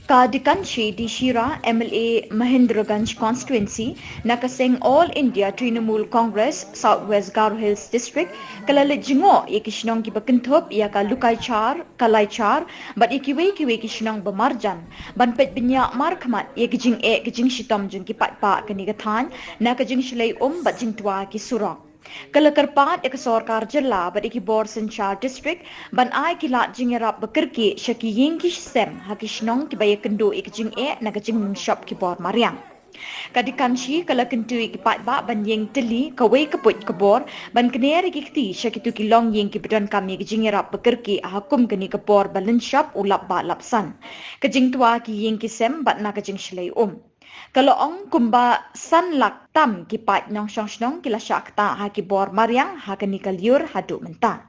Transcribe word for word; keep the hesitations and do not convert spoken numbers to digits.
Ka Dikanshi D Shira, M L A Mahendraganj Constituency, na ka seng All India Trinamool Congress South West Garo Hills District, ka la leit jngoh ïa ki shnong kiba kynthup ïa ka Lukaichar, Kalaichar bad ïa kiwei kiwei ki shnong ba marjan, ban peit bniah markhmat ïa ki jingeh ki jingshitom jong ki paidbah kane ka thaiñ na ka jingshlei um bad jingtwa ki surok. Ka la kyrpad ïa ka sorkar jylla bad ïa ki bor synshar district ban ai ki lad jingïarap ba kyrkieh sha ki ïing ki sem ha ki shnong kiba ïakynduh ïa ki jingeh na ka jingmihshop ki bor mariang. Ka Dikanshi ka la kyntu ïa ki paidbah ban ïeng tylli kawei ka puit ka bor ban kner ïa ki kti sha kito ki longïing kiba donkam ïa ki jingïarap ba kyrkieh ha kum kane ka bor ba lynshop u lap bah lap san, ka jingtwa ki ïing ki sem bad na ka jingshlei um. Ka la ong kumba san lak tam ki paid nongshong shnong ki la shah ktah ha ki bor mariang ha kane ka lyiur haduh mynta.